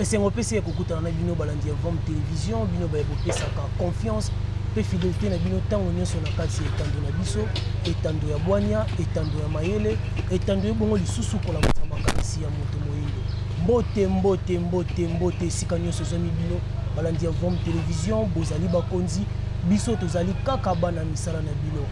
Esengo pese ya kokutana na bino balandi ya Vom Television, bino baye bopesaka confiance mpe fidelite na bino ntango nyonso na kati ya etando na biso, etando ya bwania, etando ya mayele, etando ebongo lisusu kolamusa makanisi ya moto moyindo. Mbote, mbote, mbote, mbote esika nyonso ezwami bino balandi ya Vom Television, bozali bakonzi, biso tozali kaka bana misala na bino.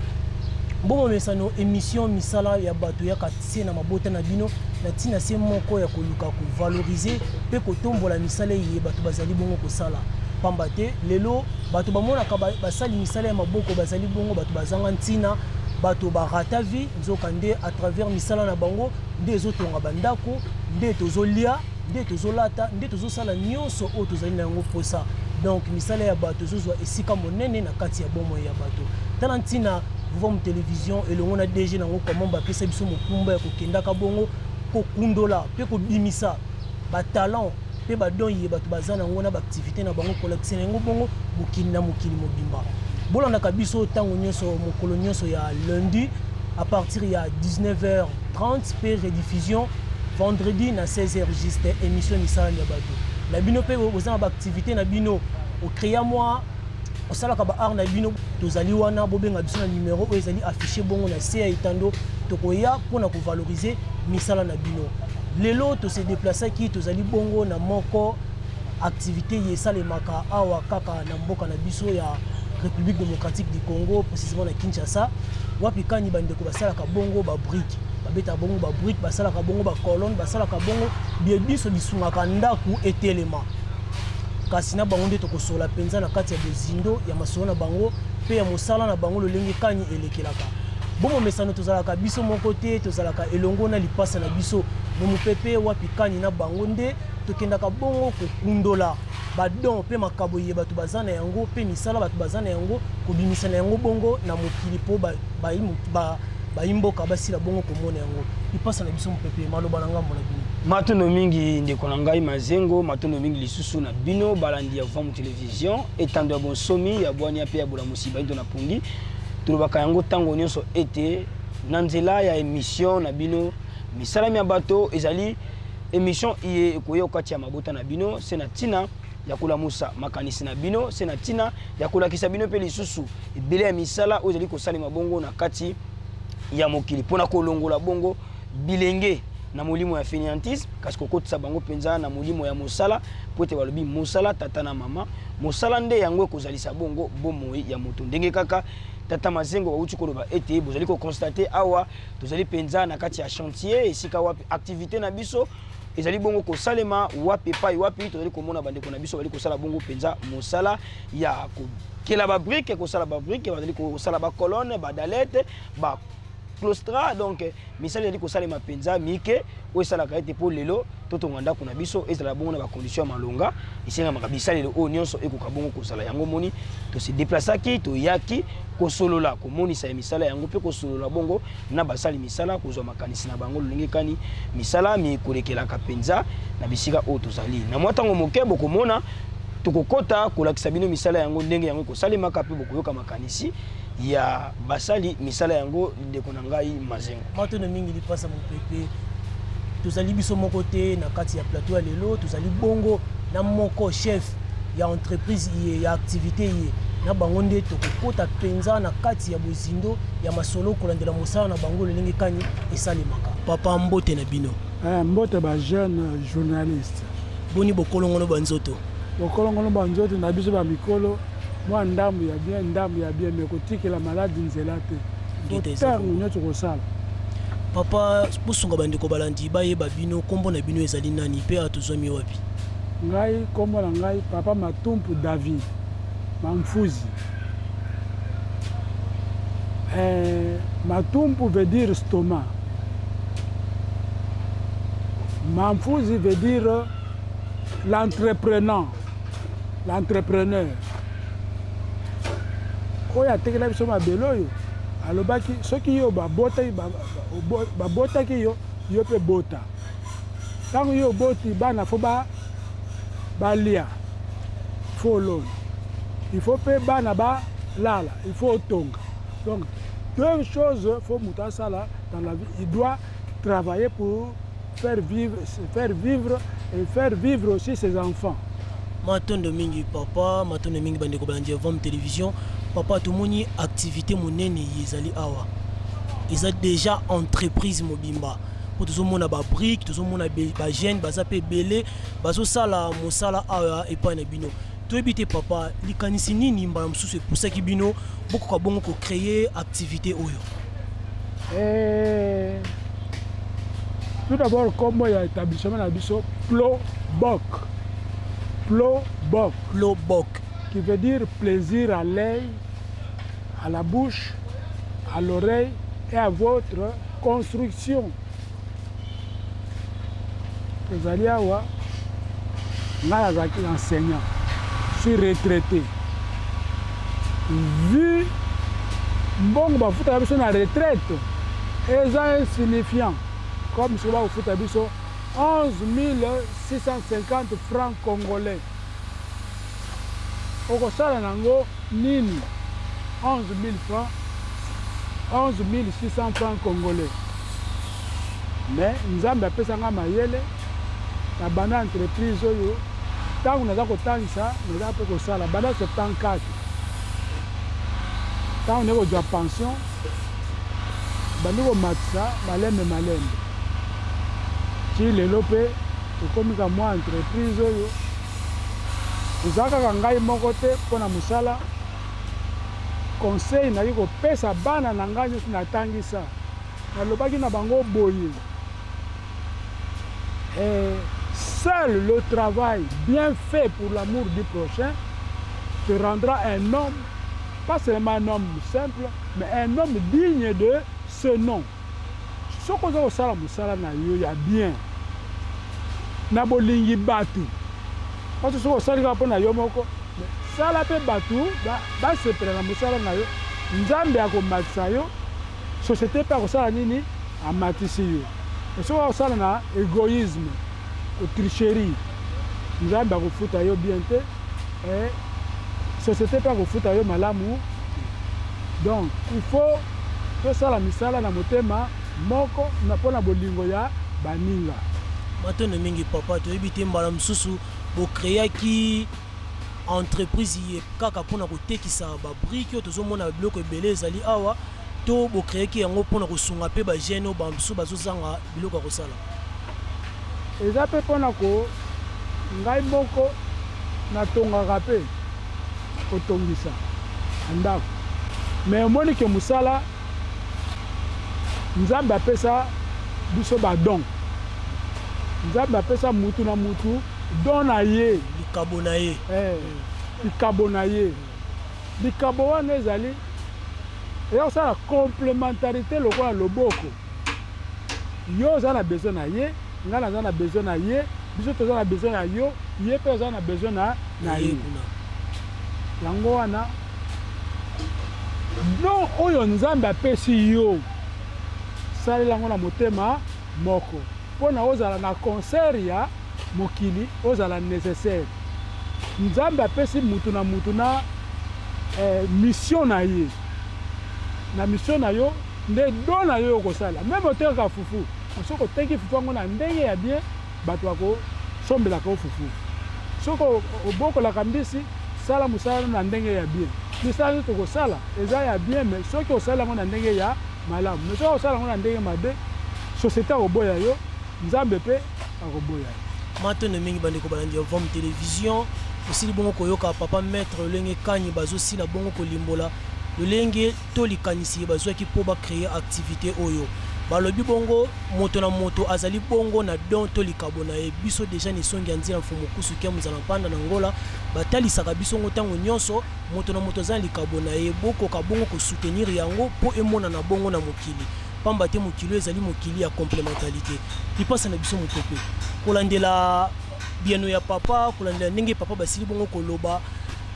Bomomesano emission misala ya bato yaka se na mabota na bino na ntina se moko ya koluka ko valoriser mpe kotombola misala eye bato bazali bongo kosala. Pamba te lelo bato bamonaka basali misala ya maboko bazali bongo bato bazanga ntina, bato ba rata vie, nzoka nde à travers misala na bango nde ezotonga ba ndako, nde tozolia, nde tozolata, nde tozosala nyonso oyo tozali na yango mposa. Donc misala ya bato ezozwa esika monene na kati ya bomoi ya bato. Tala ntina Vuvamu Television elongo na DG na yango Kwamamba apesa biso mokumba ya kokendaka bongo kokundola mpe kobimisa ba talents mpe ba dons iye bato baza na yango na ba activites na bango, kolakisa na yango bongo mokili na mokili mobimba. Bolandaka biso ntango nyonso mokolo nyonso ya lundi à partir ya 19h30 mpe rediffusion vendredi na 16h juste, emission misala ya bato na bino mpe boza na ba activites na bino ocrea mwa osalaka ba art na bino, tozali wana. Bobenga biso na numero oyo ezali affiché bongo na se ya etando, tokoya mpona kovaloriser misala na bino. Lelo tose déplaçaki, tozali bongo na moko activité ye esalemaka awa kaka na mboka na biso ya République démocratique du Congo, précisément na Kinshasa, wapi kani bandeko basalaka bongo babrique, babetaka bongo babrique, basalaka bongo bacolonne, basalaka bongo bie biso bisungaka ndako etelema. Kasi na bango nde tokosola mpenza na kati ya bozindo ya masolo na bango mpe ya mosala na bango lolenge kani elekelaka. Bomomesano tozalaka biso moko te, tozalaka elongo na lipasa na biso no mopepe, wapi kani na bango nde tokendaka bongo kokundola badon mpe makabo ye bato baza na yango mpe misala bato baza na yango, kobimisa na yango bongo na mokili mpo bayimboka basila bongo komona yango. Lipasa na biso mopepe, maloba na ngambo na bino. Matondo mingi ndeko na ngai Mazengo, matondo mingi lisusu na bino balandi ya Vuvamu Television, etando ya bonsomi ya bwania mpe ya bolamusi bainto na pongi. Tolobaka yango ntango nyonso ete na nzela ya emission na bino misala mya bato ezali emission iye ekoya okati ya mabota na bino se na ntina ya kolamusa makanisi na bino, se na ntina ya kolakisa bino mpe lisusu ebele ya misala oyo ezali kosalema bongo na kati ya mokili mpo na kolongola bongo bilenge na molimo ya fainéantise, kasi kokotisa bango mpenza na molimo ya mosala, mpo ete balobi mosala tata na mama, mosala nde yango ekozalisa bongo bomoi ya moto. Ndenge kaka tata Mazengo bauti koloba ete bozali koconstater awa tozali mpenza na kati ya chantier, esika wapi activité na biso ezali bongo kosalema, wapi epai wapi tozali komona bandeko na biso bali kosala bongo mpenza mosala ya kokela babrique, kosala babrique, bazali kosala bacolonne, badalete, ba claustra. Donc misala ezali kosalema mpenza mike oyo esalaka ete mpo lelo totonga ndako na biso ezala bongo na bacondition ya malonga, esengamaka bisalelo oyo nyonso ekoka bongo kozala. Yango moni tose déplaçaki, toyaki kosolola, komonisa ya misala yango mpe kosolola bongo na basali misala, kozwa makanisi na bango lolenge kani misala mikolekelaka mpenza na bisika oyo tozali. Na mwa ntango moke bokomona tokokota kolakisa bino misala yango ndenge yango ekosalemaka mpe bokoyoka makanisi ya basali misala yango. Ndeko na ngai Mazengo, matondo mingi lipasa mopepe. Tozali biso moko te na kati ya plateau ya lelo, tozali bongo na moko chef ya entreprise iye ya activité iye. Na bango nde tokokota mpenza na kati ya bozindo ya masolo, kolandela mosala na bango lolenge kani esalemaka. Papa, mbote na bino. Mbote ba jeune journaliste. Boni bokolongono ba nzoto? Bokolongono ba nzoto na biso ba mikolo, mwa ndambu ya bien, ndambu ya bien, mais kotikela maladi nzela te, ntango nyonso kosala. Papa, bosunga bandeko balandi bayeba bino, nkombo na bino ezali nani mpe awa tozwami wapi? Ngai, nkombo na ngai Papa Matumpu David Mamfuzi. Matumpu veut dire stomac, Mamfuzi veut dire l'entreprenant, l'entrepreneur oyo atekela biso mabele oyo alobaki soki yo babotaki yo, yo mpe bota. Ntango yo oboti bana, fo balia, faut olona, il faut mpe bana balala, il faut otonga. Donc deux choses faut moto asala dans la vie: il doit travailler pour faire vivre, se faire vivre et faire vivre aussi ses enfants. Matondo mingi papa, matondo mingi bandeko balandi ya Vam Télévision. Papa, tomoni activité monene ezali awa, eza déjà entreprise mobimba, mpo tozomona babrique, tozomona bajeune baza mpe ebele bazosala mosala awa epai na bino. Toyebi te papa, likanisi nini mbala mosusu epusaki bino bokoka bongo kocréer activité oyo? Et tout d'abord, kombo ya établissement na biso, Ploboc, Ploboc. Ploboc. Qui veut dire plaisir à l'œil, à la bouche, à l'oreille et à votre construction. Tozali awa, ngai azalaki enseignant, suis retraité. Vu mbongo bafutaka biso na retraite eza insignifiant, comme soki bakofuta biso 11 650 francs congolais, okosala nango nini? 11 000 francs, 11 600 francs congolais. Mais Nzambe apesanga mayele na banda entreprise oyo. Ntango naza kotangisa, naza mpe kosala banda 74. Ntango naye kozwa pension, bandi komatisa malembe malembe ti lelo mpe tokomi ka mwa entreprise oyo. Eza kaka ngai moko te mpo na mosala. Conseil nayaki kopesa bana na ngai nyonso natangisa, nalobaki na bango boye: "Seul le travail bien fait pour l'amour du prochain te rendra un homme, pas seulement un homme simple, mais un homme digne de ce nom." Soki oza kosala mosala na yo ya bien na bolingi bato, parce soki osali kaka mpo na yo moko, sala mpe bato basepela na mosala na yo, Nzambe akomatisa yo, société mpe akosala nini? Amatisi yo. Soki akosala na égoïsme, kotricherie, Nzambe akofuta yo bien te, société mpe akofuta yo malamu. Donc il faut tosala misala na motema moko na mpo na bolingo ya baninga. Matondo mingi papa. Toyebi te, mbala mosusu bocréaki entreprise ye kaka mpona kotekisa babrique oyo tozomona, biloko ebele ezali awa, to bocréaki yango mpona kosunga mpe bajeune oyo bamosusu bazozanga biloko ya kosala? Eza mpe mpona ko ngai moko natongaka mpe kotongisa na ndako. Mais omoni ke mosala, Nzambe apesa biso badon, Nzambe apesa mutu na mutu don na ye. Likabo na ye. Likabo na ye. Likabo wana ezali eza kosala complémentarité lokola loboko. Yo oza na besoin na ye, ngai naza na besoin na ye, biso toza na besoin ya yo, ye mpe aza na besoin na ye. Yango wana, don oyo Nzambe apesi yo, salela yango na motema moko mpo na ozala na concert ya mokili, ozala nécessaire. Nzambe apesi mutu na mutu na mission na ye. Na mission na yo nde don na yo okosala. Même otekaka fufu, soki oteki fufu yango na ndenge ya bien, bato bakosombelaka yo fufu. Soki obokolaka mbisi, sala mosala na ndenge ya bien. Misala nyonso tokosala eza ya bien, mais soki osala yango na ndenge ya malamu. Mais soki osala yango na ndenge mabe, société akoboya yo, Nzambe mpe akoboya yo. Matondo mingi bandeko balandi ya Vam Télévision. Osili bongo koyoka papa maître lolenge kani bazosila bongo kolimbola lolenge to likanisi bazwaki mpo bacréer activité oyo. Balobi bongo moto na moto azali bongo na don to likabo na ye. Biso déjà na esongi ya nzela, mfumu kusu kia mozala mpanda na Ngola, batalisaka biso ngo ntango nyonso, moto na moto aza na likabo na ye. Bokoka bongo kosoutenir yango mpo emonana bongo na mokili, pamba te mokili oyo ezali mokili ya complémentarité. Lipasa na biso motope, kolandela bieno ya papa, kolandela ndenge papa basili bongo koloba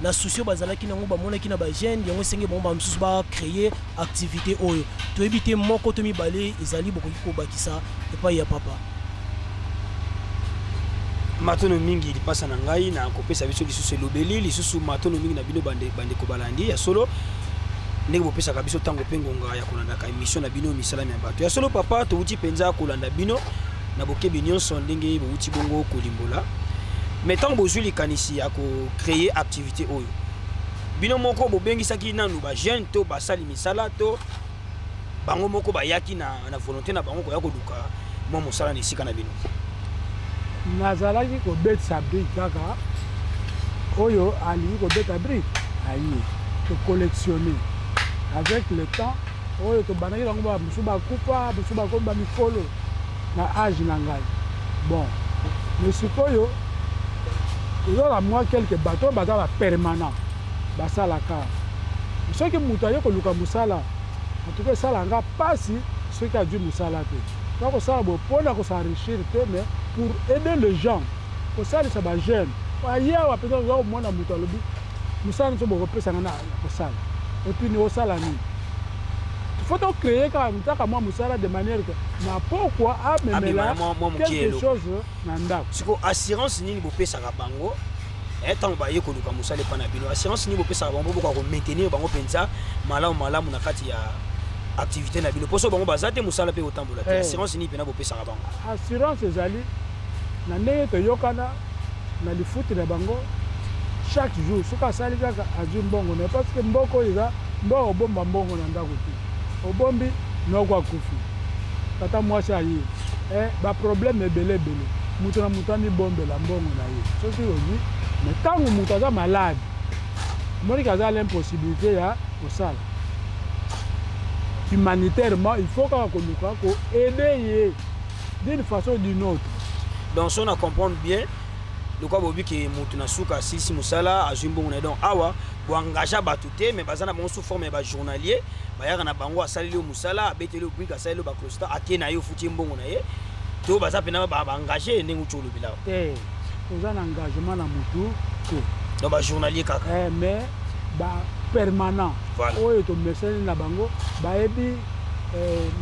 na souci oyo bazalaki nango, bamonaki na bajeune yango esenge bango bamosusu bacréer activité oyo. Toyebi te, moko to mibale ezali bokoki kobakisa epai ya papa? Matono mingi lipasa na ngai na kopesa biso lisusu elobeli lisusu. Matono mingi na bino bandeko balandi. Ya solo, ndenge bopesaka biso ntango mpe ngonga ya kolandaka émission na bino, Misalami ya Bato. Ya solo papa, towuti mpenza kolanda bino. Na bokebi nyonso ndenge bowuti bongo kolimbola. Mais ntango bozwi likanisi ya kocréer activité oyo, bino moko bobengisaki nanu bajeune to basali misala to bango moko bayaki na volonté na bango koya koluka mwa mosala na esika na bino? Nazalaki kobetisa brique kaka. Oyo alingi kobeta brique aye, tocollectionne avec le temps. Oyo tobandaki bango, bamosusu bakufa, mosusu bakomi bamikolo na age na ngai. Bon, mais sikoyo toza na mwa quelque bato oyo baza bapermanent, basalaka. Soki moto aye koluka mosala, en tout cas esalaka nga mpasi soki azwi mosala te. Toza kosala boye mpona kos'enrichir te, mais pour aider les gens, kosalisa bajeune. Aye awa mpenza, oza komona moto alobi: "Mosala nyonso bokopesanga na kosala." Otuni: "Osala nini?" Faut tocréer kaka mwa mosala de manière que na pokwa amemela quelque chose na ndako. Siko assurance nini bopesaka bango ntango baye koluka mosala epa na bino? Assurance nini bopesaka bango bokoka komaintenir bango mpenza malamu malamu na kati ya activité na bino? Mposo bango baza te, mosala mpe kotambola te. Assurance nini mpena bopesaka bango? Assurance ezali na ndenge toyokana na lifuti na bango chaque jour. Soki asali kaka, azwi mbongo na ye, parce que mboka oyo eza mbongo. Obomba mbongo na ndako te, obombi, noko akufi, tata mwasi aye, baproblème ebele ebele. Moto na moto amibombela mbongo na ye soki ozwi. Mais ntango moto aza malade, omoniki aza l'impossibilité ya kosala, humanitairement il faut kaka koluka koaider ye d'une façon ou d'une autre. Donc so na comprendre bien, lokola bobi ke motu na suka asilisi mosala, azwi mbongo na ye. Donc awa boengage bato te, mais baza na bango sous forme ya bajournalier. Bayaka na bango, asaleli yo mosala, abeteli yo brique, asaleli yo bacloseta, ake na ye, ofuti ye mbongo na ye, to baza mpena baengage ndenge uti olobela awa? Te, toza na engagement na motu te. Donc bajournalier kaka? Mais bapermanent. Oyo tomesani na bango, bayebi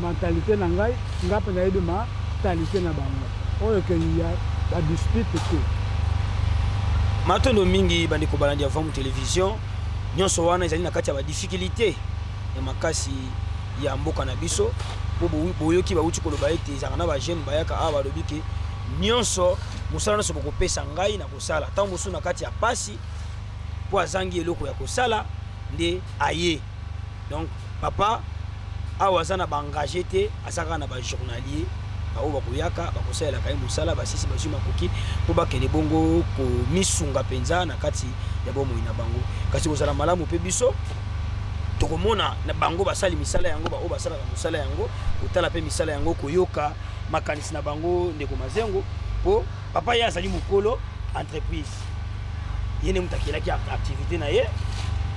mentalité na ngai, nga mpe nayebi mentalité na bango. Oyo ke ya badispute te. Matondo mingi, bandeko balandi ya Vamu Télévision. Nyonso wana ezali na kati ya badifficulté ya makasi ya mboka na biso, mpo boyoki bauti koloba ete ezalaka na bajeune bayaka awa, balobi ke nyonso mosala nyonso bokopesa ngai na kosala. Ntango mosusu na kati ya pasi, mpo azangi eloko ya kosala nde aye. Donc papa awa aza na baengage te, aza kaka na bajournalier baoyo bakoyaka, bakosalelaka ye mosala, basisi, bazwi makoki mpo bakende bongo komisunga mpenza na kati ya bomoi na bango. Kasi kozala malamu mpe biso tokomona na bango basali misala yango, baoyo basalaka mosala yango, kotala mpe misala yango, koyoka makanisi na bango. Ndeko Mazengo, mpo papa ye azali mokolo entreprise, ye nde moto akelaki activité na ye.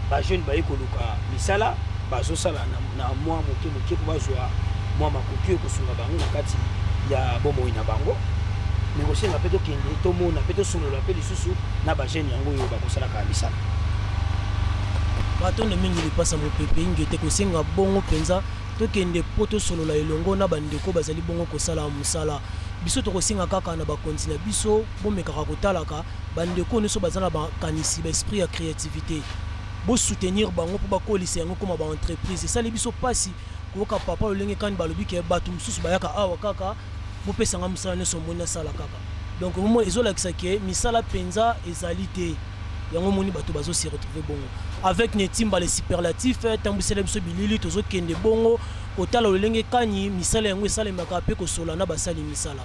Bajeune baye koluka misala, bazosala na mwa moke moke mpo bazwa mwa makoki oyo kosunga bango na kati ya bomoi na bango. Me kosenga mpe tokende tomona mpe tosolola mpe lisusu na bajeune yango oyo bakosalaka misala. Matondo mingi, lipasa mopepe ingete. Kosenga bongo mpenza tokende mpo tosolola elongo na bandeko bazali bongo kosala mosala. Biso tokosenga kaka na bakonzi na biso bomekaka kotalaka bandeko nyonso baza na bakanisi, baesprit ya créativité, bosoutenir bango mpo bakolisa yango koma baentreprise. Esali biso mpasi koyoka papa lolenge kani balobi ke bato mosusu bayaka awa kaka: "Bopesanga mosala nyonso omoni, nasala kaka." Donc omoni, ezolakisa ke misala mpenza ezali te. Yango omoni bato bazose retrouver bongo avec Netimba le superlatif. Tambwisela biso bilili, tozokende bongo kotala lolenge kani misala yango esalemaka mpe kosola na basali misala.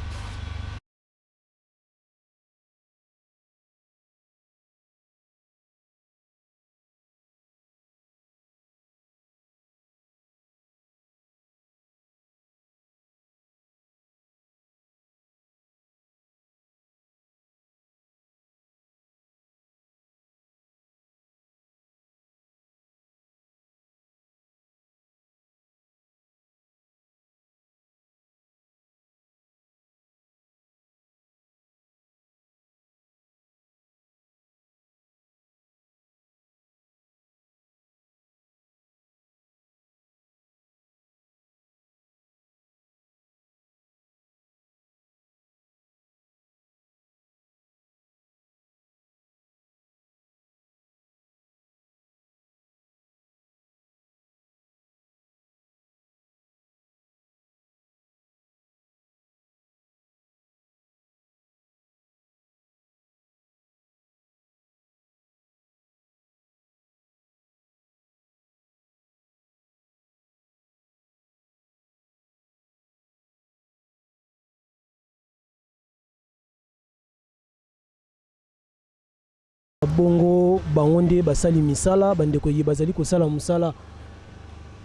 Bongo bango nde basali misala, bandeko eye bazali kosala mosala.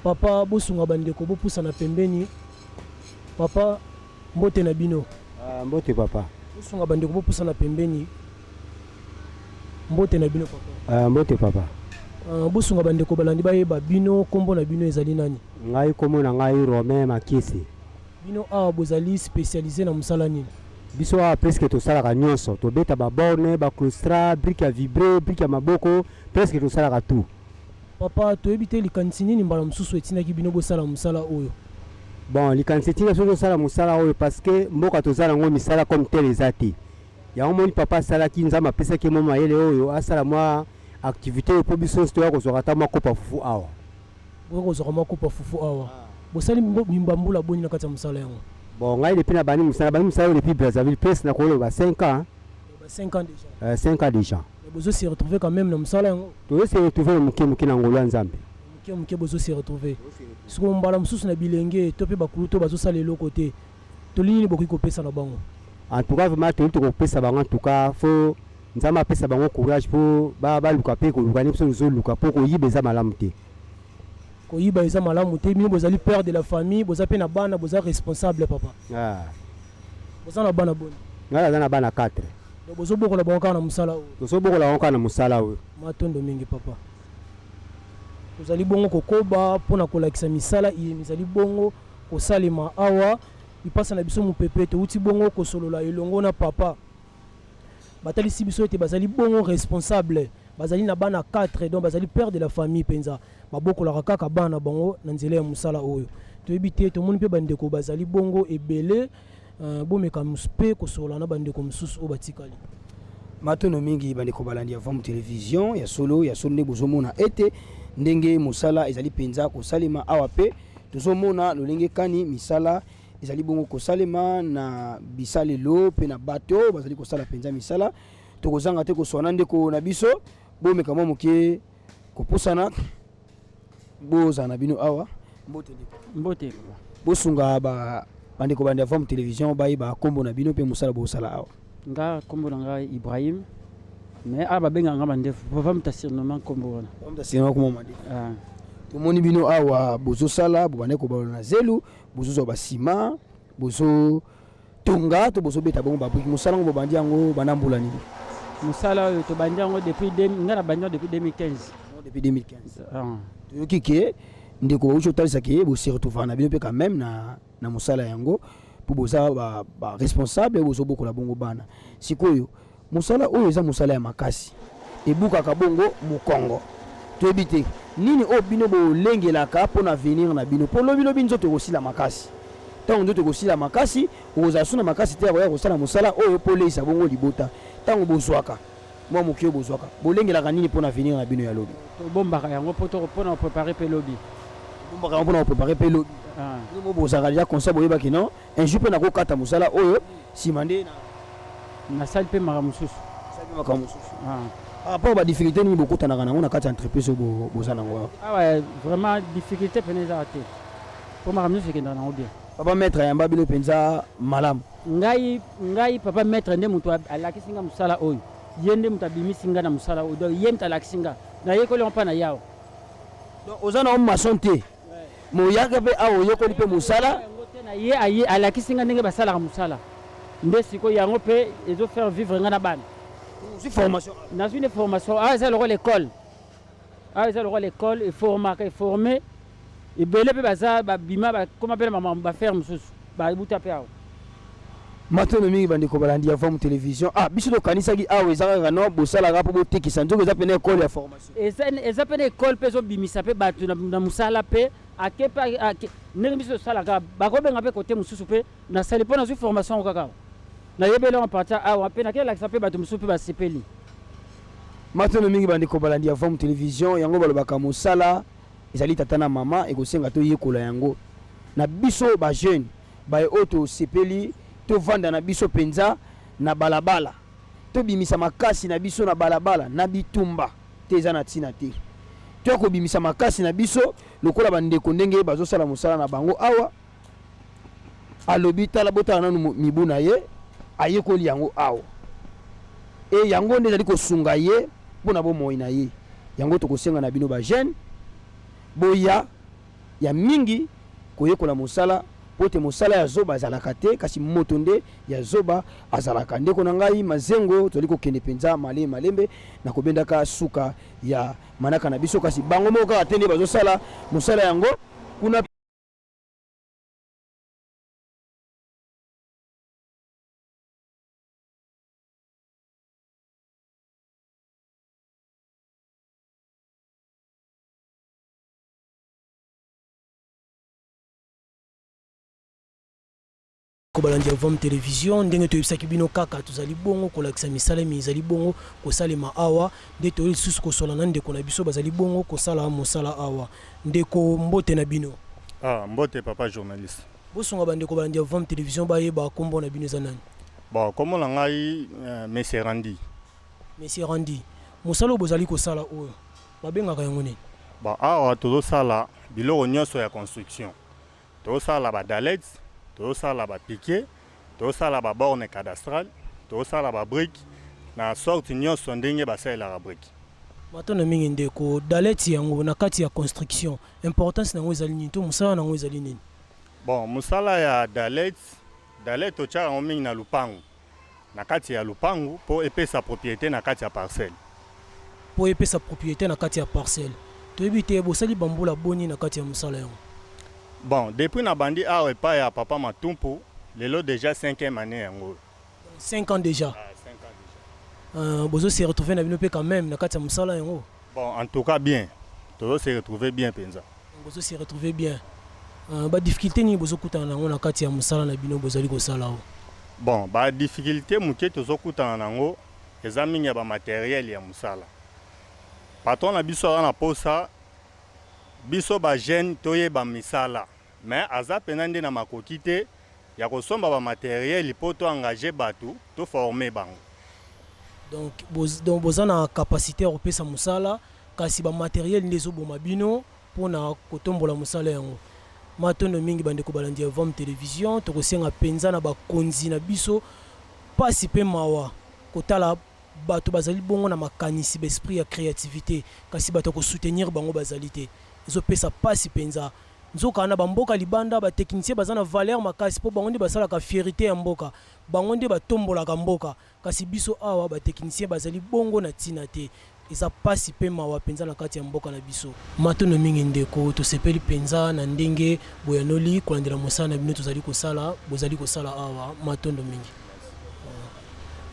Papa, bosunga bandeko bopusana pembeni. Papa, mbote na bino. Ah, mbote papa. Bosunga bandeko bopusana pembeni. Mbote na bino papa. Ah, mbote papa. Ah, bosunga bandeko balandi bayeba bino, kombo na bino ezali nani? Ngai kombo na ngai Romain Makisi. Bino awa bozali specialise na mosala nini? Biso awa presque tosalaka nyonso, tobeta ba borne, ba claustra, brique ya vibre, brique ya maboko, presque tosalaka tout. Papa, toyebi te likanisi nini mbala mosusu etindaki bino bosala mosala oyo? Bon, likanisi etinda biso tosala mosala oyo parce que mboka toza nango misala comme tel eza te. Yango moni papa asalaki, Nzambe apesaki ye mwa mayele oyo asala mwa activité oyo mpo biso nyonso toya kozwaka ata mwa kopa fufu awa. Boya kozwaka mwa kopa fufu awa. Bosali mbula boni na kati ya mosala yango? Bon, ngai depuis nabandi mosala, nabandi mosala oyo depuis Brazzaville, presque nakoloba 5 ans. Ba 5 ans déjà. 5 ans déjà. Mais bozo se retrouver quand même na mosala yango? Tozo se retrouver na moke moke na ngolu ya Nzambe. Moke moke bozo se retrouver. Sikoyo mbala mosusu na bilenge to mpe bakulutu oyo bazosala eloko te, toli nini bokoki kopesa na bango? En tout cas vraiment toli tokopesa bango, en tout cas faut Nzambe apesa bango courage mpo baluka mpe koluka nde biso tozoluka, mpo koyiba eza malamu te. Koyiba eza malamu te. Bino bozali père de la famille, boza mpe na bana, boza responsable papa. Ah. Boza na bana boni? Ngai naza na bana 4. Donc bozobokola bango kaka na mosala oyo? Tozobokola bango kaka na mosala oyo. Matondo mingi papa. Tozali bongo kokoba mpo na kolakisa misala iye mizali bongo kosalema awa. Lipasa na biso mopepe, towuti bongo kosolola elongo na papa. Batalisi biso ete bazali bongo responsable, bazali na bana 4, donc bazali père de la famille mpenza. Babokolaka kaka bana na bango na nzela ya mosala oyo. Toyebi te, tomoni mpe bandeko bazali bongo ebele. Bomeka mpe kosolola na bandeko mosusu oyo batikali. Matondo mingi bandeko balandi ya Vam Television. Ya solo, ya solo nde bozomona ete ndenge mosala ezali mpenza kosalema awa, mpe tozomona lolenge kani misala ezali bongo kosalema na bisalelo mpe na bato bazali kosala mpenza misala. Tokozanga te koswana ndeko na biso. Bomeka mwa moke kopusana, bozala na bino awa. Mbote ndeko. Mbote. Bosunga bandeko bandi ya Vam Télévision bayeba nkombo na bino mpe mosala bosala awa. Nga nkombo na ngai Ibrahim, mais awa babengaka nga Mandefu. Papa moto asurnommer nkombo wana. Moto asurnommer nkombo Mandefu. Ah. Tomoni bino awa bozosala, bobandaki kobalola na zelu, bozozwa basima, bozotonga to bozobeta bongo babrique. Mosala yango bobandi yango banda mbula nini? Mosala oyo tobandi yango depuis, nga nabandi yango depuis 2015. Depuis 2015. Ah. Toyoki ke ndeko bauti otalisa ke bose retrouver na bino mpe quand même na mosala yango, mpo boza baresponsable, bozobokola bongo bana. Sikoyo mosala oyo eza mosala ya makasi, ebukaka bongo mokongo. Toyebi te nini oyo bino bolengelaka mpona avenir na bino, mpo lobilobi nzoto ekosila makasi. Ntango nzoto ekosila makasi, okozala so na makasi te ya koya kosala mosala oyo mpo oleisa bongo libota. Ntango bozwaka mwa moke oyo bozwaka, bolengelaka nini mpona avenir na bino ya lobi? Tobombaka yango mpona kopréparer mpe lobi. Bombaka yango mpona kopréparer mpe lobi. Bino mo bozalaka déjà conscient, boyebaki non, un jour mpe nakokata mosala oyo, nsima nde nasali mpe makambo mosusu. Nasali mpe makambo mosusu. Par rapport badifficulté nini bokutanaka nango na kati ya entreprise oyo boza nango awa? Awa vraiment difficulté pene ezaka te, mpo makambo nyonso ekendaka nango bien. Papa maître ayamba bino mpenza malamu? Ngai papa maître nde moto alakisi nga mosala oyo. Ye nde moto abimisi nga na mosala oyo. Donc ye moto alakisi nga, nayekoli yango mpa na yawa. Donc oza na maçon te, moyaka mpe awa oyekoli mpe mosala? Yango te, na ye aye alakisi nga ndenge basalaka mosala. Nde sikoyo yango mpe ezofaire vivre nga na bana. Ozwi formation? Nazwi nde formation awa. Eza lokola école awa, eza lokola école, eformaka, eforme ebele mpe baza babima, bakoma mpe na makambo bafaire mosusu, babuta mpe awa. Matondo mingi bandeko balandi ya Vam Télévision. Ah, biso tokanisaki awa eza kaka no bosalaka mpo botekisa, nzoka eza pene école ya formation. Eza mpe na école mpe ezobimisa mpe bato na mosala mpe ake mpe ndenge biso tosalaka, bakobenga mpe kote mosusu mpe nasali mpo nazwi formation yango kaka awa. Nayebeli yango partir awa mpe nakelakisa mpe bato mosusu mpe basepeli. Matondo mingi bandeko balandi ya Vam Télévision. Yango balobaka mosala ezali tata na mama, ekosenga toyekola yango na biso bajeune baye oyo tosepeli tovanda na biso mpenza na balabala, tobimisa makasi na biso na balabala na bitumba te, eza na ntina te. Toya kobimisa makasi na biso lokola bandeko ndenge bazosala mosala na bango awa. Alobi tala, botala nanu mibu na ye, ayekoli yango awa e yango nde ezali kosunga ye. mpo na bomoi na ye. Yango tokosenga na bino ba jeunes boya ya mingi koyekola mosala mpo te mosala ya zoba azalaka te, kasi moto nde ya zoba azalaka. Ndeko na ngai Mazengo, tozali kokende mpenza malembe malembe na kobendaka suka ya manaka na biso, kasi bango moko kaka te nde bazosala mosala yango kuna. Balandi ya Vom Television, ndenge toyebisaki bino kaka tozali bongo kolakisa misala mizali bongo kosalema awa, nde toyei lisusu kosola na ndeko na biso bazali bongo kosala mosala awa. Ndeko, mbote na bino. Ah, mbote papa journaliste. Bosunga bandeko balandi ya Vom Television bayeba nkombo na bino eza nani? Bon, kombo na ngai Monsieur Randy. Monsieur Randy, mosala oyo bozali kosala oyo babengaka yango nini? Bon, awa tozosala biloko nyonso ya construction. Tozosala ba dalettes, tozosala ba piquets, tozosala ba bornes cadastrales, tozosala ba briques na sorte nyonso ndenge basalelaka brique. Matondo mingi ndeko. Dalette yango na kati ya construction, importance na yango ezali nini to mosala na yango ezali nini? Bon, mosala ya dalette, dalette totiaka yango mingi na lupangu, na kati ya lupangu mpo epesa propriété na kati ya parcelle. Mpo epesa propriété na kati ya parcelle. Toyebi te bosali bambula boni na kati ya mosala yango? Bon, depuis nabandi awa epai ya papa Matumpu, lelo déjà 5e année yango. 5 ans déjà. Ah, 5 ans déjà. Bozo se retrouver na bino mpe quand même na kati ya mosala yango? Bon, en tout cas bien, tozo se retrouver bien mpenza. Bozo se retrouver bien. Badifficulté nini bozokutana nango na kati ya mosala na bino bozali kosala oyo? Bon, badifficulté moke tozokutana nango eza mingi ya bamatériel ya mosala. Patron na biso aza na posa biso bajeune toyeba misala, mais aza mpenza nde na makoki te ya kosomba bamatériel mpo toengage bato, toforme bango. Donc boza na capacité ya kopesa mosala, kasi bamatériel nde ezoboma bino mpona kotombola mosala yango. Matondo mingi bandeko balandi ya Vom Télévision. Tokosenga mpenza na bakonzi na biso, mpasi mpe mawa kotala bato bazali bongo na makanisi, baesprit ya créativité, kasi bato ya kosoutenir bango bazali te. Ezopesa mpasi mpenza. Nzoka na bamboka libanda, batechnicien baza na valeur makasi, mpo bango nde basalaka fierté ya mboka, bango nde batombolaka mboka. Kasi biso awa batechnicien bazali bongo na ntina te. Eza mpasi mpe mawa mpenza na kati ya mboka na biso. Matondo mingi ndeko, tosepeli mpenza na ndenge boyanoli kolandela mosala na bino tozali kosala, bozali kosala awa. Matondo mingi,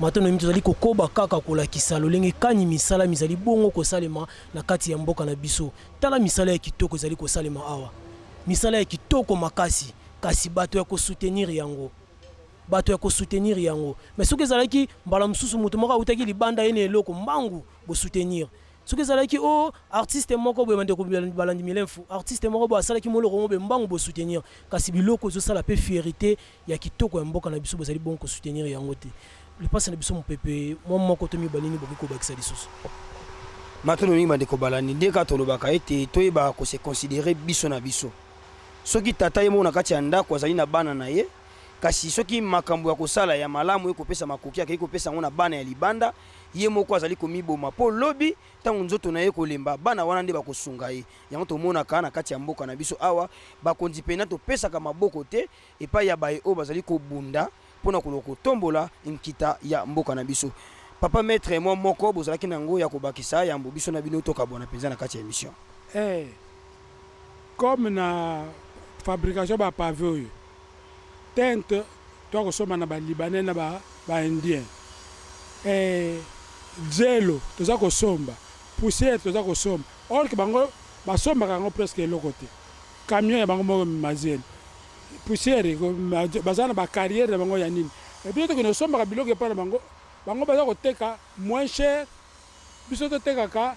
matondo mingi. Tozali kokoba kaka kolakisa lolenge kani misala mizali bongo kosalema na kati ya mboka na biso. Tala misala ya kitoko ezali kosalema awa, misala ya kitoko makasi, kasi bato ya kosoutenir yango, bato ya kosoutenir yango. Mais soki ezalaki mbala mosusu moto moko awutaki libanda ye na eloko mbangu, bosoutenir. Soki ezalaki o artiste moko boye, bandeko balandi milemfu, artiste moko boye asalaki moloko ngo boye, mbangu bosoutenir. Kasi biloko ezosala mpe fierté ya kitoko ya mboka na biso, bozali bongo kosoutenir yango te. Lipasi na biso mopepe mwa moko to mibale, nini bokoki kobakisa lisusu? Matondo mingi bandeko balandi. Nde kaka tolobaka ete toyebaka kose considérer biso na biso. Soki tata ye moko na kati ya ndako azali na bana na ye, kasi soki makambo ya kosala ya malamu ekopesa makoki, akei kopesa yango na bana ya libanda, ye moko azali komiboma, mpo lobi ntango nzoto na ye kolemba, bana wana nde bakosunga ye. Yango tomonaka na kati ya mboka na biso awa, bakonzi mpena topesaka maboko te epai ya baye oyo bazali kobunda mpona koluka kotombola nkita ya mboka na biso. Papa maître, mwa moko bozalaki na yango ya kobakisa yambo biso na bino tokabwana mpenza na kati ya émission? Comme na fabrication bapave oyo, tente toa kosomba na balibanais na baindien, zelo toza kosomba, poussière toza kosomba, or que bango basombaka yango presque eloko te. Camion ya bango moko emema zelo, poussière, baza na bacarrière na bango ya nini. Et puis tokende kosombaka biloko epai na bango, bango baza koteka moins cher, biso totekaka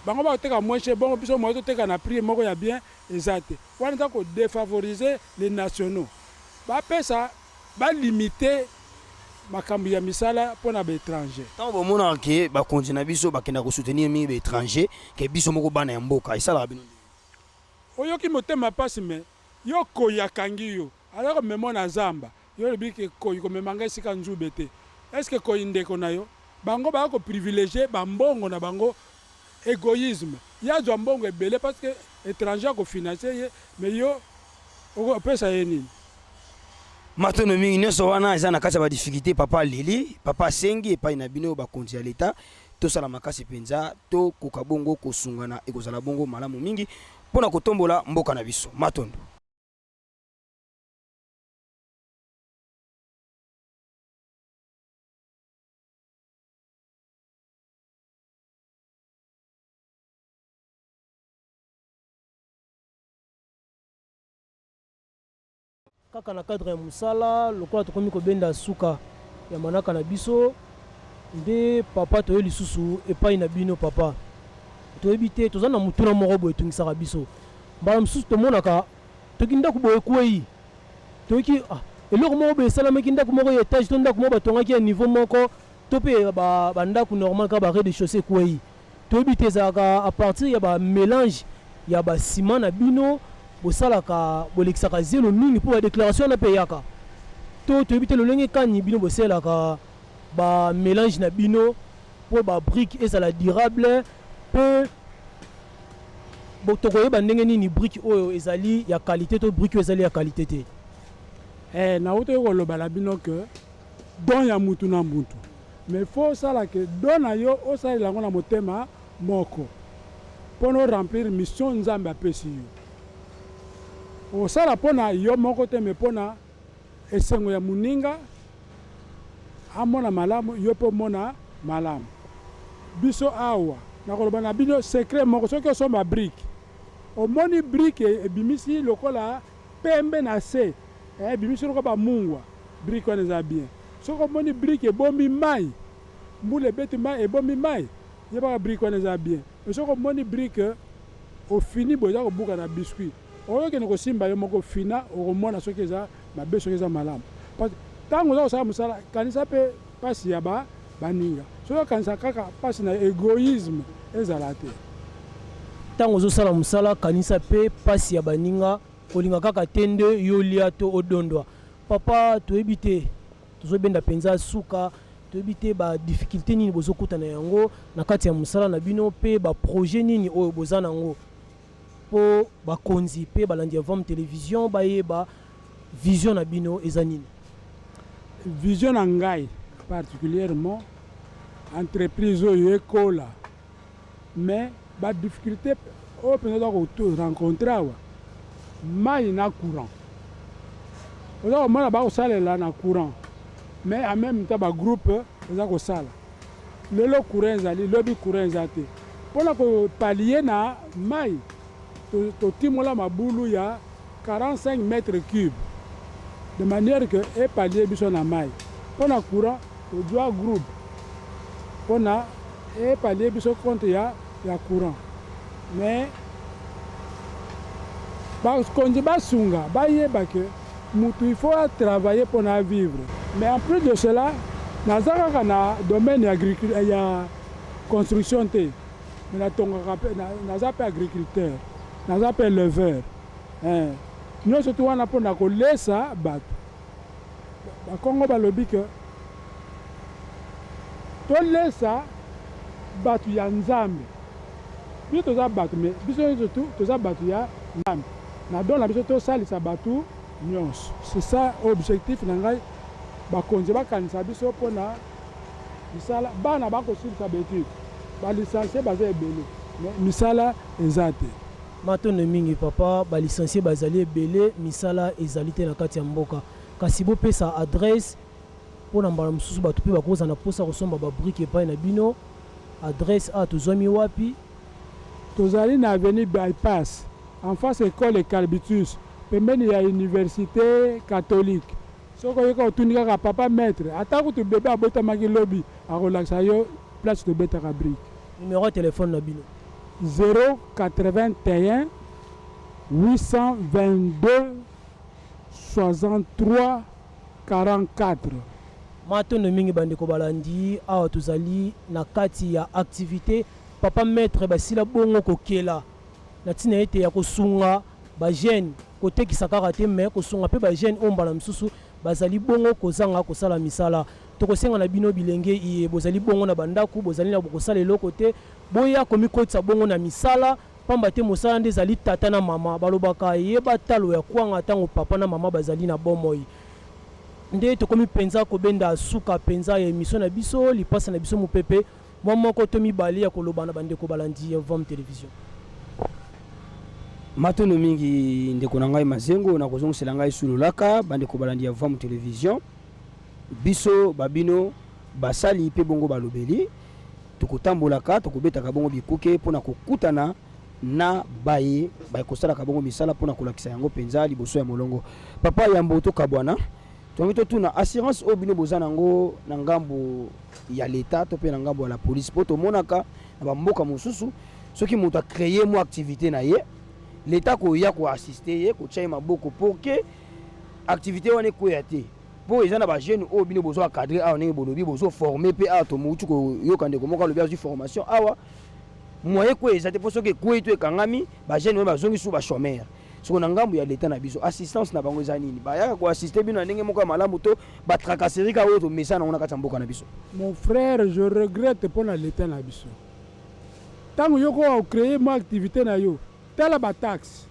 bango bakoteka moins cher. Bongo biso moye toteka na prix moko ya bien eza te. Wana eza kodéfavoriser les nationaux. Bapesa, balimite makambo ya misala mpo na baétranger. Ntango bomonaka ke bakonzi na biso bakenda kosoutenir mingi baétranger ke biso moko bana ya mboka, esalaka bino ndenge? Oyoki motema mpasi. Me yo koyi akangi yo, aza komema na zamba, yo olobi ke koyi komema ngai esika nzube te. Est-ce koyi ndeko na yo? Bango baya ko privilegier ba mbongo na bango egoisme ye azwa mbongo ebele parce que etranger ako financer ye mais yo oko pesa ye nini? Matondo mingi nionso wana eza na kati ya ba difficultes papa aleli papa asengi epai na bino bakonzi ya leta tosala makasi penza tokoka bongo kosungana ekozala bongo malamu mingi pona kotombola mboka na biso matondo. Kaka na cadre ya mosala, lokola tokomi kobenda suka ya manaka na biso, nde papa toye lisusu epai na bino papa. Toyebi te, toza na motuna moko boye etungisaka biso. Mbala mosusu tomonaka toki ndako boye ekwei, toyoki ah, eloko moko boye esalamaki, ndako moko ya etage to ndako moko batongaki ya niveau moko to mpe ba, ba ndako normal kaka ba rez-de-chaussee ekwei. Toyebi te ezalaka à partir ya ba melange ya ba ciment na bino bosalaka bolekisaka zelo mingi mpo ba declaration wana mpe eyaka to toyebi te lolenge kani bino bosalelaka ba melange na bino mpo ba brique ezala durable mpe tokoyeba ndenge nini brique oyo ezali ya qualité to brique oyo ezali ya qualité te. Eh, nawutaki koloba na bino que don ya mutu na mutu mais faut osala que don na yo osalela yango na motema moko pona o remplir mission Nzambe apesi yo. Osala pona yo moko te mais pona esengo ya muninga amona malamu yo pe omona malamu. Biso awa nakoloba na bino secret moko soki osomba brique omoni brique ebimisi lokola pembe na se eh ebimisi lokola ba mungwa brique wana eza bien soki omoni brique ebombi mayi mbula ebeti mayi ebombi mayi yebaka brique wana eza bien mais soki omoni brique ofini boye eza kobuka na biscuit okoki kende kosimba yo moko fina okomona soki eza mabe soki eza malamu parce tango oza kosala mosala kanisa pe pasi ya ba baninga soki okanisa kaka pasi na egoisme ezala te. Tango ozosala mosala kanisa pe pasi ya baninga kolinga kaka te nde yo olia to odondwa papa toyebi te tozobenda penza suka toyebi te ba difficulte nini bozokutana yango na kati ya mosala na bino pe ba projet nini oyo boza nango po bakonzi pe balandi ya Vam Television bayeba vision na bino eza nini? Vision na ngai particulierement entreprise oyo ekola mais ba difficultes oyo penza oza ko rencontrer awa mayi na courant oza komona bakosalela na courant mais en meme temps ba groupe eza kosala lelo courant ezali lobi courant eza te pona ko pallier na mayi totimola mabulu ya 45 mètres cubes de manière que e pallier biso na mayi pona courant tozua groupe pona e pallier biso compte ya ya courant mais bakonzi basunga bayeba que mutu il faut a travailler pona a vivre mais en plus de cela naza kaka na domaine ya ya construction te mais natongaka pe naza pe agriculteur naza pe eleveur eh nionso tout wana pona kolesa batu bakongo balobi que tolesa batu ya nzambe biso toza batu mais biso nionso tout toza batu ya nzambe na don na biso tosalisa batu nionso c'est ça objectif na ngai bakonzi bakanisa biso pona misala bana bakosilisa ba etudes ba licencie baza ebele mais misala eza te. Matondo mingi papa, ba licencie bazali ebele misala ezali te na kati ya mboka. Kasi bopesa adresse mpo na mbala mosusu bato mpe bakozala na mposa kosomba ba briques epai na bino. Adresse awa tozwami wapi? Tozali na avenue Bypass en face ecole Ecalbitus pembeni ya universite catholique. Soki oye kaka otuni kaka papa maitre ata kutu bebe abotamaki lobi akolakisa yo place tobetaka brique. Numero ya telephone na bino? 081 822 63 44. Matondo mingi bandeko balandi, awa tozali na kati ya activite papa maitre basila bongo kokela na tina ete ya kosunga ba jeunes, kotekisa kaka te mais kosunga pe ba jeunes oyo mbala mosusu. bazali bongo kozanga kosala misala. Tokosenga na bino bilenge iye bozali bongo na bandako, bozali na kosala eloko te, boya komikotisa bongo na misala, pamba te mosala nde ezali tata na mama. Balobaka yeba talo ya kwanga tango papa na mama bazali na bomoi. Nde tokomi penza kobenda suka penza ya emission na biso, lipasa na biso mupepe. Mwa moko to mibale ya koloba na bandeko balandi ya Vam Television. Matondo mingi ndeko na ngai Mazengo na kozongisela ngai su lolaka. Bandeko balandi ya Vam Television, biso ba bino basali mpe bongo balobeli, tokotambolaka, tokobetaka bongo bikuke mpo na kokutana na baye bakosalaka bongo misala mpo na kolakisa yango mpenza liboso ya molongo. Papa, yambo tokabwana, Tolingi totuna assurance oyo bino boza nango na ngambo ya l'etat to pe na ngambo ya la police po tomonaka na ba mboka mosusu soki moto a creer mwa activite na ye l'etat akoya ko assister ye kotia ye maboko pour que activite wana ekweya te po eza na ba jeunes oyo bino bozo encadrer awa ndenge bolobi bozo former pe awa tomouti koyoka ndeko moko alobi azwi formation awa moyen ekweya eza te po soki ekweyi to ekangami ba jeunes wana bazongi susu ba chomeurs. Sikoyo na ngambu ya l'etat na biso assistance na bango eza nini? Bayaka ko assister bino na ndenge moko ya malamu to ba tracasserie kaka oyo tomesana nango na kati ya mboka na biso? Mon frère je regrette pona l'etat na biso tango yo ko creer mwa activite na yo tala ba taxes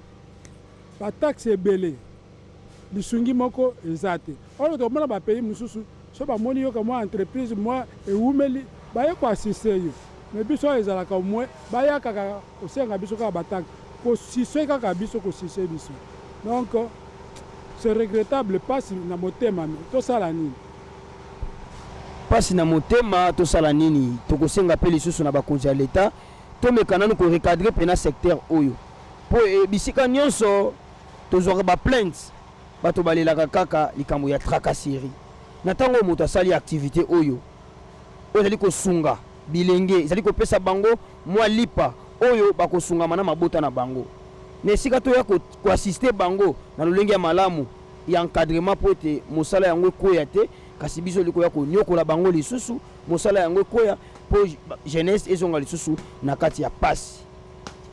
ba taxes ebele lisungi moko eza te or tokomona ba pays mosusu soki bamoni yo ka mwa entreprise mwa ewumeli baye ko assister yo mais biso awa ezalaka au moins bayaka kaka kosenga biso kaka ba taxes ko sucer kaka biso ko sucer biso donc c'est regrettable pasi na motema mais tosala nini. Pasi na motema tosala nini? Tokosenga pe lisusu na bakonzi ya l'etat tomeka nanu ko recadrer pena secteur oyo po bisika nionso tozwaka ba plaintes bato balelaka kaka likambo ya tracasserie na tango oyo moto asali activite oyo oyo ezali kosunga bilenge ezali kopesa bango mwa lipa oyo bakosungama na mabota na bango na esika toya ko assister bango na lolenge ya malamu ya encadrement mpo ete mosala yango ekweya te kasi biso tozali koya konyokola bango lisusu mosala yango ekweya mpo jeunesse ezonga lisusu na kati ya pasi.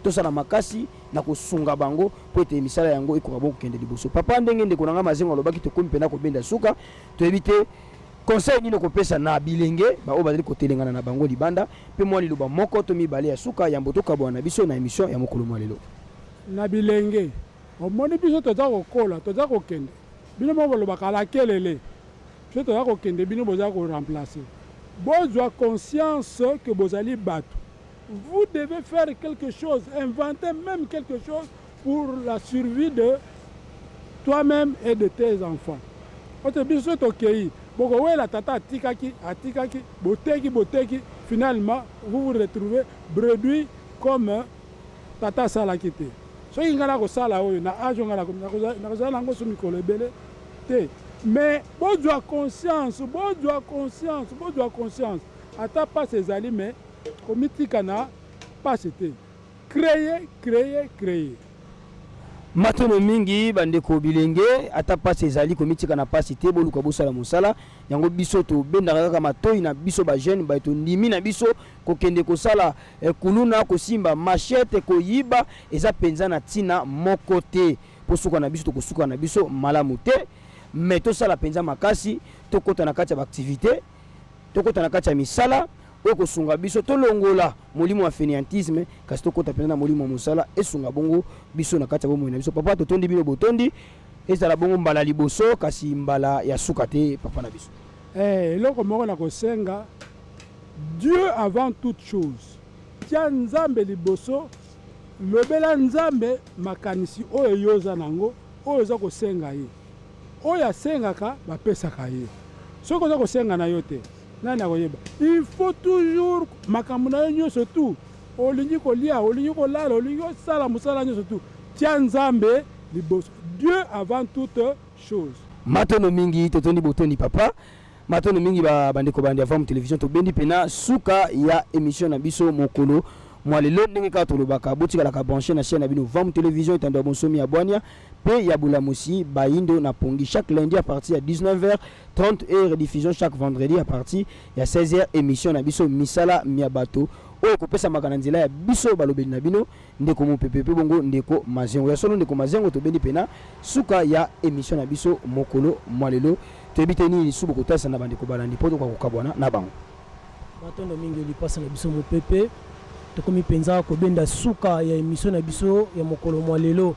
Tosala makasi na kosunga bango mpo ete misala yango ekoka bongo kokende liboso. Papa, ndenge ndeko na ngai Mazengo alobaki, tokomi mpenza kobenda suka, toyebi te Conseil nini okopesa na bilenge ba oyo bazali kotelengana na bango libanda mpe mwa liloba moko to mibale ya suka yambo tokabwana na biso na emission ya mokolo mwa lelo? Na bilenge, omoni biso toza kokola, toza kokende, bino moko bolobaka lakelele, biso toza kokende bino boza ko remplacer. Bozwa conscience que bozali batu, vous devez faire quelque chose, inventer meme quelque chose pour la survie de toi meme et de tes enfants ote biso soki tokeyi bokowela tata atikaki atikaki boteki boteki finalement vous vous retrouvez bredouille comme tata asalaki te soki ngai nakosala oyo na age oyo ngai nakozala na yango su mikolo ebele te mais bozwa conscience bozwa conscience bozwa conscience ata pasi ezali mais komitika na pasi te. Cree cree cree. Matono mingi ba ndeko bilenge, ata pasi ezali komitika na pasi te, boluka bosala mosala yango, biso tobendaka kaka matoyi na biso ba jeune baye tondimi na biso kokende kosala kuluna, kosimba machette, koyiba eza penza na tina moko te po suka na biso tokosuka na biso malamu te, mais tosala penza makasi tokota na kati ya ba activites, tokota na kati ya misala oyo ekosunga biso tolongola molimo ya fainéantisme, kasi tokota mpenza na molimo ya mosala esunga bongo biso na kati ya bomoi na biso. Papa, totondi bino botondi, ezala bongo mbala liboso kasi mbala ya suka te, papa na biso. Eh, eloko moko nakosenga, Dieu avant toute chose, tia Nzambe liboso, lobela Nzambe makanisi oyo yo oza nango, oyo oza kosenga ye. Oyo asengaka bapesaka ye. Soki oza kosenga na yo te, nani akoyeba? Il faut toujours makambo na yo nyoso tout, olingi kolia, olingi kolala, olingi osala mosala nyoso tout, tia Nzambe liboso. Dieu avant toute chose. Matondo mingi, totondi botondi papa. Matondo mingi ba bandeko balandi ya Vam Television, tobendi pena suka ya emission na biso mokolo mwa lelo. Ndenge kaka tolobaka, botikalaka branche na chaîne na bino Vam Television, etando ya bonsomi ya bwania pe ya bolamusi bayindo na pongi, chaque lundi à partir ya 19h30 et rediffusion chaque vendredi à partir ya 16h. Emission na biso misala mia bato Oyo ekopesamaka na nzela ya biso balobeli na bino, ndeko Mopepe mpe bongo ndeko Mazengo. Ya solo ndeko Mazengo, tobendi pena suka ya emission na biso mokolo mwa lelo. Toyebi te nini lisusu bokotalisa na bandeko balandi mpo tokoka kokabwana na bango. Matondo mingi lipasa na biso Mopepe. Tokomi penza kobenda suka ya emission na biso ya mokolo mwa lelo.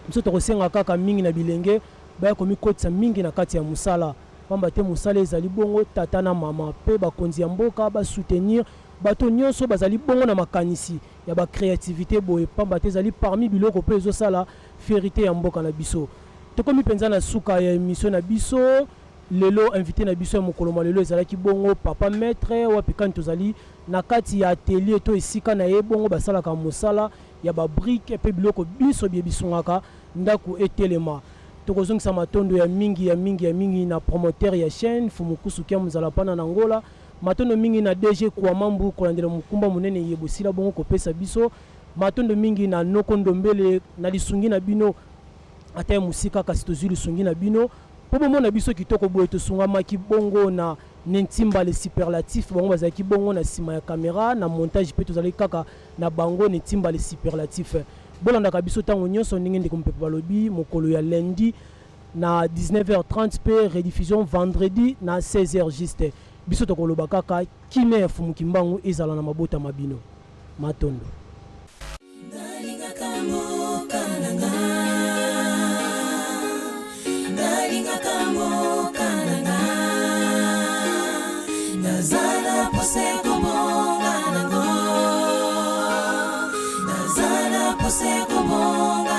Biso tokosenga kaka mingi na bilenge baya komikotisa mingi na kati ya mosala. Pamba te mosala ezali bongo tata na mama pe bakonzi ya mboka ba soutenir bato nionso bazali bongo na makanisi ya ba creativite boye pamba te ezali parmi biloko pe ezosala fierite ya mboka na biso. Tokomi penza na suka ya emission na biso lelo, invite na biso ya mokolo mwa lelo ezalaki bongo papa maitre wapi kani tozali na kati ya atelier to esika na ye bongo basalaka mosala ya ba briques pe biloko binso biye bisungaka ndaku etelema. Tokozongisa matondo ya mingi ya mingi ya mingi na promoteur ya chaine Mfumu Kusu Kiamu Nzalapana na Angola. Matondo mingi na DG Kuamambu kolandela mokumba monene iye bosila bongo kopesa biso. Matondo mingi na Noko Ndombele na lisungi na bino ata ya mosika kasi tozui lisungi na bino po bomona biso kitoko boye. Tosungamaki bongo na Nentimba le superlatif, bango bazalaki bongo na sima ya camera na montage pe tozalaki kaka na bango Nentimba le superlatif. Bolandaka biso tango nionso ndenge ndeko Mupepe balobi mokolo ya lundi na 19h30 pe rediffusion vendredi na 16h juste. Biso tokoloba kaka kimia ya Fumu Kimbangu ezala na mabota ma bino. Matondo. Nalingaka mboka na nga, nalingaka mboka na nga, naza na posa ya kobonga nango, naza na posa ya kobonga.